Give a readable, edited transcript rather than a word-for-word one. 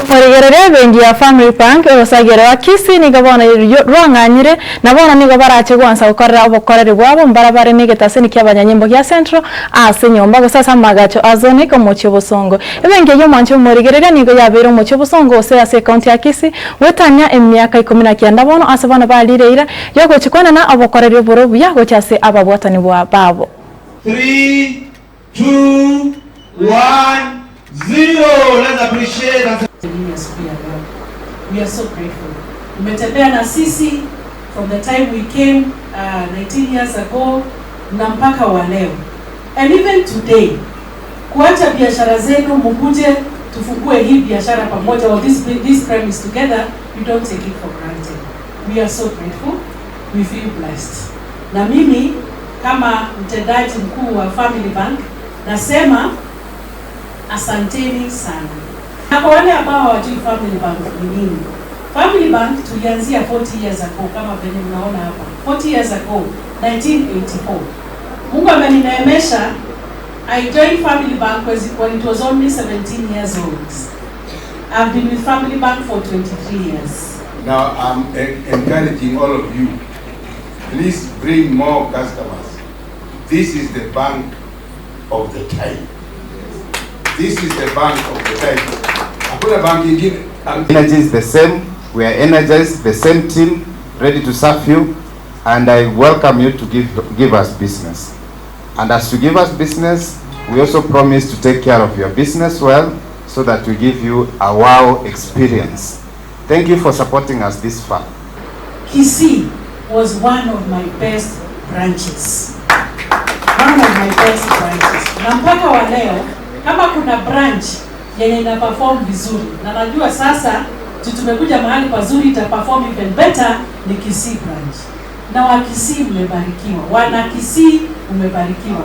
Morigereria, bengi ya Family Bank orosagere wa Kisii nigo bono rwang'anyire na bono nigo barache gwansa gokorera obokoreri bwabo mbarabare na egetaseni kia abanyanyimbo gia Central ase nyomba gose ase amagacho a Zonic omochie Obosongo. Ebenki eyio, omwancho omorigereria, nigo yabeire omochie Obosongo gose ase ekaunti ya Kisii gwetania emiaka 19 bono ase bono barire eira yogochi kwenana obokoreri oboro obuya gochia ase ababwatani bwa babo. Three, two, one, zero. Let's appreciate and Elimu ya siku ya leo. We are so grateful. Umetembea na sisi from the time we came 19 years ago na mpaka wa leo. And even today, kuacha biashara zenu mkuje tufungue hii biashara pamoja or this premise together, we don't take it for granted. We are so grateful. We feel blessed. Na mimi kama mtendaji mkuu wa Family Bank nasema asanteni sana. Na kwa wale ambao hawajui Family Bank ni nini, Family Bank tulianzia 40 years ago kama venye mnaona hapa. 40 years ago, 1984. Mungu amenineemesha. I joined Family Bank when it was only 17 years old. I've been with Family Bank for 23 years. Now I'm encouraging all of you, please bring more customers. This is the bank of the time. This is the bank of the time. Hakuna bank ingine. Energy is the same. We are energized, the same team, ready to serve you, and I welcome you to give us business. And as you give us business, we also promise to take care of your business well so that we give you a wow experience. Thank you for supporting us this far. Kisii was one of my best branches. One of my best branches. Na mpaka wa leo kama kuna branch yenye ina perform vizuri, na najua sasa tumekuja mahali pazuri ita perform even better, ni Kisii branch. Na wa Kisii mmebarikiwa, wana Kisii mmebarikiwa.